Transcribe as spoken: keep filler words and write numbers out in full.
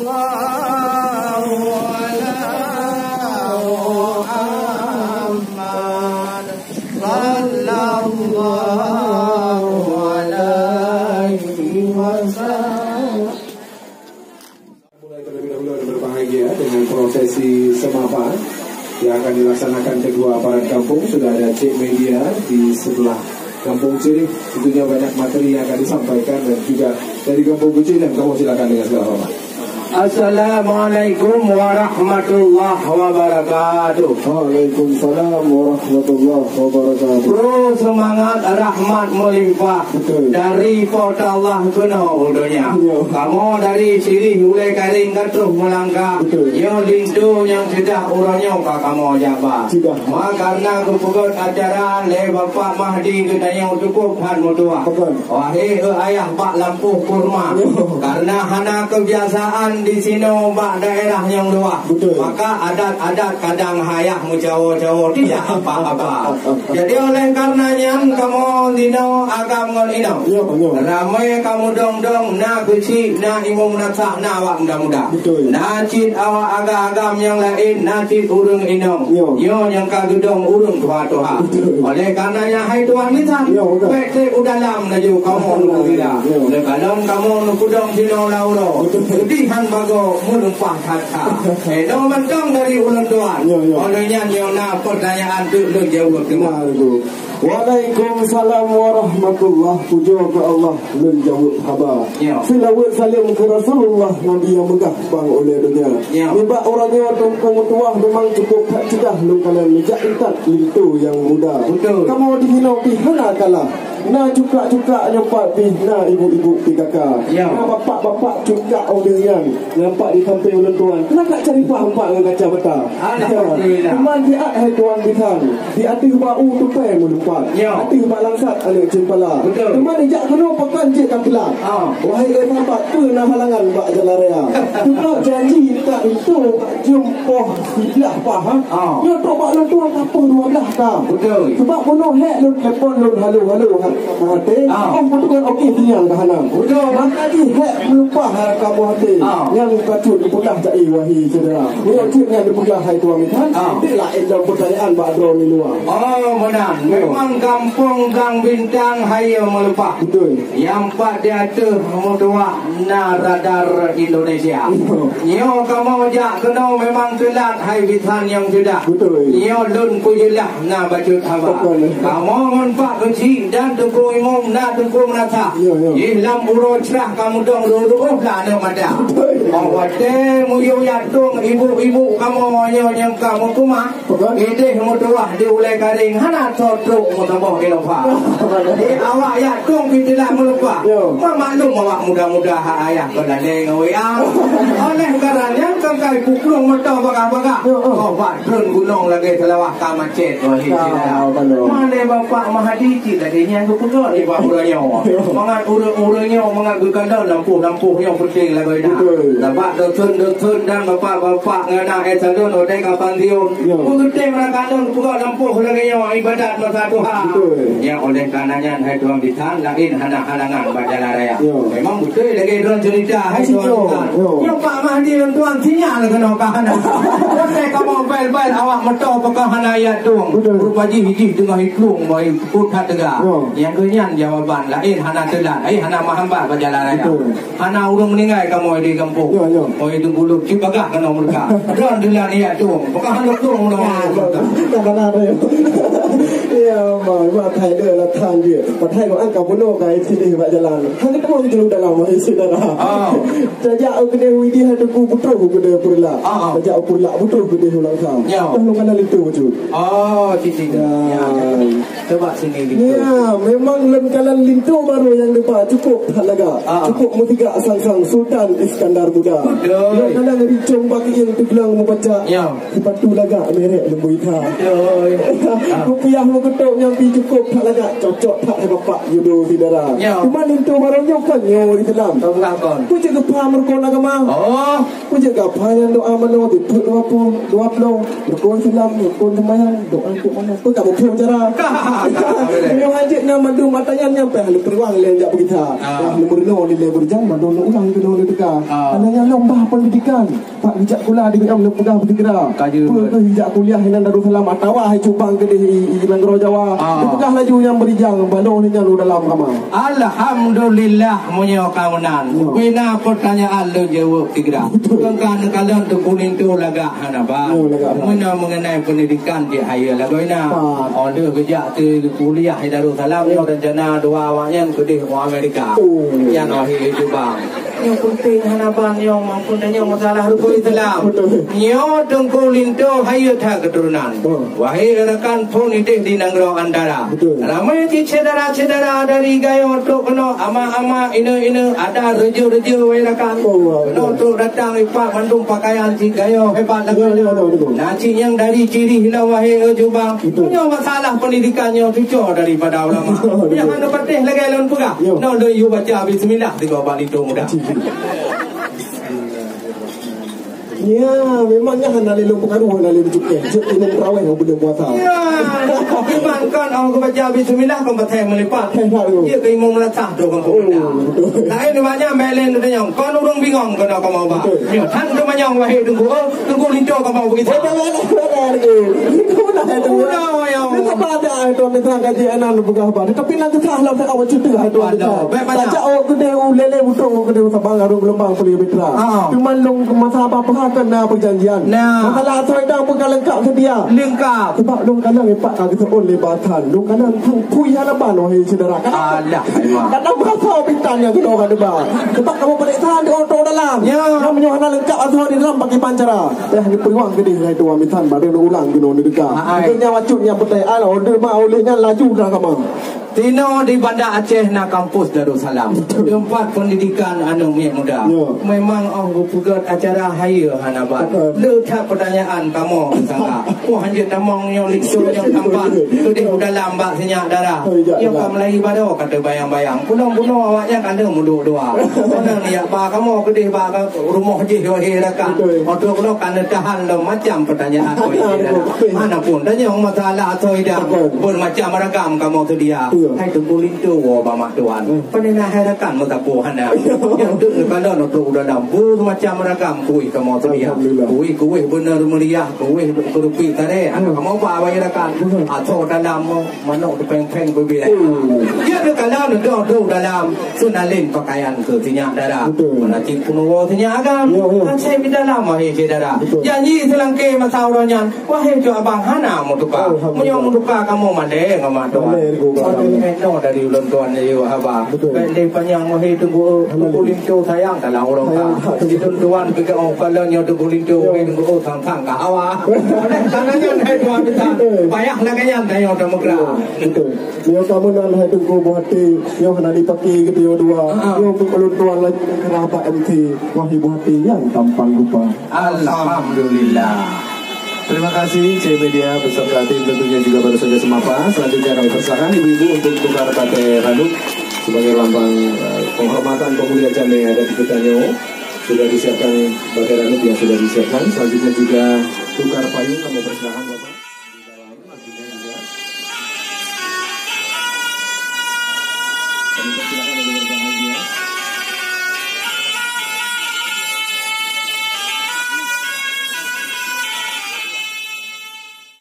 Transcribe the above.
Sallallahu ala Muhammad. Sallallahu alaihi wasallam. Mulai terlebih dahulu dan berbahagia dengan prosesi semapan yang akan dilaksanakan kedua aparat kampung. Sudah ada Cik Media di sebelah Kampung Cirih. Tentunya banyak materi yang akan disampaikan dan juga dari Kampung Kecil dan kamu silakan dengan segala hormat. Assalamualaikum warahmatullahi wabarakatuh. Waalaikumsalam warahmatullahi wabarakatuh. Bro, semangat rahmat melimpah. Betul. Dari Po teu Allah keunoe u donya. Ya. Kamoe dari Sirih Ulèe Karéng ka troh meulangkah. Betul. Nyoe linto nyang sudah uroe nyoe ka kamoe jak ba. Sudah. Ma karena geupeugöt acara lé Bapak Mahdi geutanyoe cukup that meutuah. Betul. Wahé ayah bak lampôh kurma. Ya. Karena hana kebiasaan di sinoe bak daerah nyang luwah. Betul. Maka adat-adat kadang hayah meucawo-cawo tidak apa-apa. Jadi oleh karena nyan kamoe dinoe agam ngon inong. Ya, ya. Ramé kamoe dong-dong, na keuchik, na imeum meunasah, na awak muda-muda. Betul. Na cit awak agam-agam nyang laén, na cit ureueng inong. Ya. Nyoe nyang ka geudong ureueng tuha-tuha. Betul. Oleh karena nyan hai tuan bisan, ya, betul, bèk trép u dalam laju kamoe nunggu sira. Ya. Lé kalon kamoe neupeudong sinoe lam uroe. Betul. Seudeh han bagoe meuleupah that. Inoe mantong dari ulôn tuan. Ya, ya. Oleh nyan nyoe na pertanyaan teuk lôn jaweueb teuma. Nah, itu. Waalaikumsalam warahmatullah. Pujoe keu Allah, lôn jaweueb haba. Ya. Seulaweuet saleuem keu Rasulullah, Nabi nyang meugah bang ulèe donya. Ya. Nibak uroe nyoe Teungku meutuah memang cukup that ceudah lôn kalon jak intat linto nyang muda. Betul. Kamoe di sinoe pih hana kalah. Na cukak-cukak nyoe pat pih, na ibu-ibu P K K. Ya. Na bapak-bapak cukak udeueng nyan. Nampak di sampéng ulôn tuan, keuneuk cari pah umpat ngon kacamata. Alhamdulillah. Teuma siat hai tuan bisan, di ateueh bak u tupèe meulumpat. Ya. Ateueh bak langsat aneuk ceumpala. Betul. Teuma nijak keunoe pakon jeuet ka teulat. Ah. Wahai sahabat, peue na halangan bak jalan raya? Teuma janji tak itu jumpoh siblah pah, ha? Ah. Nyoe trok bak ulôn tuan ka poh dua blah ka. Betul. Sebab bunoe hék lôn telepon lôn halo-halo. Kamoe até, ah, oh, beutôi, oke, sinyal dah hana. Betul. Maka jih hék meulupah kamoe até. Ah. Nyang patut dipeugah cai wahai syedara. Meunyoe cit nyan dipeugah hai tuan bisan, ah, dek laén lom peutanyaan bak droeneuh luwa. Oh, meunan. Ya. Memang gampông Blang Bintang hai meulupah. Betul. Nyang pat di ateueh meutuah na radar Indonesia. Betul. Nyoe kamoe jak keunoe memang teulat hai bisan nyang sudah. Betul. Nyoe lôn peujeulaih na bacut haba. Betul. Kamoe ngon Pak Keuchik dan Teungku Imum na Teungku Meunasah. Ya, ya. Jih lam uroe crah kamoe dong dua puluh blah aneuk mata. Betul. Bak watèe meuyue jak tueng ibu-ibu kamoe nyoe nyang ka meukeumah. Betul. Idéh meutuah di Ulèe Karéng hana soe trok meusaboh ilofa. Betul. Di awak jak tueng pih teulat meuleupah. Ya. Meumaklum awak muda-muda hak ayah keu lalè ngon W A. Oleh karena nyan keukai puklueng moto bagah-bagah. Ya, ya. Kah bak treun gunong lagèe seulawah ka macet. Wahai syedara. Ah, betul. Mana Bapak Mahdi cit lagèe nyan geupeugah di bak uroe nyoe. Mangat ureueng-ureueng nyoe mangat geukalon lampôh-lampôh nyoe peunteng lagoina. Betul. Sabab dosen-dosen dan bapak-bapak ngon aneuk S satu udah ka pansiun. Ya. Peugeutem rakan lôn peugah lampôh lagèe nyoe ibadat masa tuha. Betul. Nyang oleh karena nyan hai tuan bisan laén hana halangan bak jalan raya. Ya. Memang beutôi lagèe droen cerita hai tuan bisan. Ya. Nyoe Pak Mahdi lôn tuan sinyal keunoe ka hana. Watèe kamoe bèl-bèl awak moto peugah hana jak tueng. Betul. Rupa jih, jih teungoh jitlueng bak ié that teuga. Ya. Nyang keu nyan jawaban laén hana teulat, eh, hana meuhambat bak jalan raya. Betul. Hana ureueng meuninggai kamoe di gampông. Ya, ya. Oh, itu bulu, cit bagah keunoe meureuka. Droen teulat jak tueng. Peugah hana tueng keunoe. Ya, ya. Ya, ma, ma thai deh lah tan dia. Padahai kau angka bunoe kai sini bak jalan. Hana tueng jeuet dalam, wahai syedara. Ah. Tajak u keudè Widi hai Teungku, beutroh u keudè Peureulak. Ah, ah. Tajak u Peureulak beutroh keudè Ulang Sam. Ya. Dah lôn kana linto bacut. Oh, cit. Ya. Ya. Coba sini linto. Ya, memang lôn kalon linto barô nyang diba cukup that lagak. Ah. Cukup meusigak sang-sang Sultan Iskandar Muda. Betul. Lôn kalon rincong bak keuieng teuglong meubaca. Ya. Sipatu lagak merek leumbui that. Rupiah meukeutôk nyang pih cukôp that lagak, cocok that hai bapak judo syedara. Ya. Cuma linto barô nyoe kon nyoe Islam. Kon, bukan kon. Peue cit geupaham rukon agama? Oh. Peue cit geupaham nyang doa manoe, dipeuet dua ploh, dua ploh. Rukon Islam, rukon seumayang, doa untuk manoe. Peue ka muphom cara? Ka, ka, boleh. Nyoe hanjeuet nyang mandum ata nyan nyang payah lôn peuruang lé jak beugita. Ah. Nyang lôn meurunoe lé beureujan, mandum lôn ulang keunoe lôn teuka. Ah. Hana nyang lom bah pendidikan. Pak geujak kula di B M lôn peugah beusigra. Ka jeuet. Peue keuh jak kuliah inan Darussalam atawa hai cubang keudeh i, i nanggroe Jawa. Ah. Dipeugah laju nyang beurijang, baloh nyan u dalam kama. Alhamdulillah, meunyoe ka meunan. Ya. Bina pertanyaan lôn jaweueb sigra. Betul. Kon ka neukalon Teungku Linto lagak hana ba. Ya, lagak hana. Meunyoe mengenai pendidikan di higher lagoina. Pat. Oh lheueh geujak teu kuliah di Darussalam, ya, nyoe rencana dua awak nyan keudeh u Amerika. Oh. Nyan oh hai cubang. Nyang penting hana ban nyang mampu tanyong masalah rukon Islam. Betul. Nyoe Teungku Linto hayeu that keturunan. Oh. Wahai rakan phon ideh di nanggroe Antara. Betul. Ramai cit syedara-syedara dari Gayo trok keunoe, ama-ama, ineu-ineu, ada reujeu-reujeu wahai rakan. Oh, wow. Keunoe trok datang ipat mandum pakaian cit Gayo hebat lagèe nyan. Ya, ya, ya, betul. Nah, cit nyang dari Chirih lom wahai jubang. Betul. Nyoe masalah pendidikan nyoe cuco daripada ulama. Betul. Nyang hana patéh lagèe lôn peugah. Yo. Nyoe lôn yue baca bismillah tiga bak linto muda. Ya, memang nyan hana lé lôn peukaru, hana lé lôn cukéh. Jeuet imum tarawih, oh, buleuen puasa. Ya, iman kon, oh, geubaca bismillah, kon patéh meulipat. Hebat tu. Iya, ke imum lasah tu, kon. Oh, betul. Laén banyak, bèk lé tanyong. Kon ureueng bingong, kon kamoe ba. Betul. Ya, tan teumanyong, wahai Teungku, oh, Teungku Linto kamoe begitu. Betul, betul, betul, betul. Udah, ya. Ini apa ada, itu, minta gaji anak, lu peugah ba. Tapi nanti salah, saya awak cuti, itu, Alah, itu. Bèk banyak. Tajak awak keudéh, u lélé, beutôi, awak keudéh, sabang, arung geulumbang, kuliah Teura. Ah. Cuma lôn masa apa-apa kan na perjanjian. Nah. Masalah asoe idang pun ka leungkap seudia. Leungkap. Sebab lôn kalon ipak ka geuseuôn lé batan. Lôn kalon pui hana ban wahai syedara. Kadang, alah, memang. Kadang bahasa bintang nyang keunoe ka deuba. Sebab kamoe peuriksa di oto dalam. Ya. Nyang meunyoe hana leungkap asoe di dalam pakai pancara. Dah dipeuruang keudéh hai tuan misan baru lôn ulang keunoe neudeuka. Ah, ai. Itu nyawa cut nyang peutai ai lah. Order ma oleh nyan laju dah kama. Tinoe di Banda Aceh na kampus Darussalam, teumpat pendidikan aneuk miet muda. Ya. Memang oh geupeugöt acara hayeue hana ban. Betul. Le that pertanyaan kamoe sangka. Wah, hanjeuet tamong nyoe linto nyoe tampan. Keudeh u dalam bak sinyak darah. Oh, iya, nyoe iya. Ka meulayi baroe ka teubayang-bayang. Pulang bunoe awaknyan ka lheueh meuduek dua. Mana ni ya ba kamoe keudeh ba ka rumoh jih wahai rakan. Betul. Otrok keunoe ka neutahan lom macam pertanyaan wahai rakan. Betul. Mana pun tanyong masalah asoe idang. Betul. Bermacam ragam kamoe seudia. Iya. Hai Teungku Linto woe bak mak tuan. Hmm. Pane na hai rakan meusapeue hana. Nyang teuk neukalon otrok u dalam bermacam ragam kueh kamoe seudia. Alhamdulillah. Kueh-kueh beuneu meuriah, kueh keurupi saré. Hana kamoe ba wahai rakan. Hmm. Asoe dalam manok teupeng-peng beubilai. Oh. Dia neukalon otrok u dalam. Seunalin pakaian keu sinyak darah. Betul. Meunan cit peunuwoe sinyak agam. Ya, ya. Kan saya minta lama, hai syedara. Betul. Janji seulangké masa uroe nyan, wahai cut abang hana meutuka. Alhamdulillah. Meunyoe meutuka kamoe malèe ngon mak tuan. Malèe, Teungku. Malèe. Inoe dari ulôn tuan nyoe haba. Betul. Bèk lé panyang wahai Teungku, Teungku Linto sayang dalam uroe ka. Sayang. Di ulôn tuan pike oh kalon nyoe Teungku Linto, ya, wahai Teungku, sang-sang ka hawa. Oleh karena nyan hai tuan, betul, payah lagèe nyan tanyoe tameugra. Ya, betul. Nyoe ka meunan hai Teungku Buhati, nyoe hana dipaké geutanyoe dua. Ha. Nyoe keu ulôn tuan laju keurah bak M C, wahai Buhati nyang tampan rupa. Alhamdulillah. Terima kasih C Media beserta tim tentunya juga baru saja semapa. Selanjutnya kami persilakan ibu-ibu untuk tukar pakai randuk sebagai lambang, eh, penghormatan pemulia jamé adat di Kutanyo. Sudah disiapkan pakai randuk yang sudah disiapkan. Selanjutnya juga tukar payung, kami persilakan Bapak.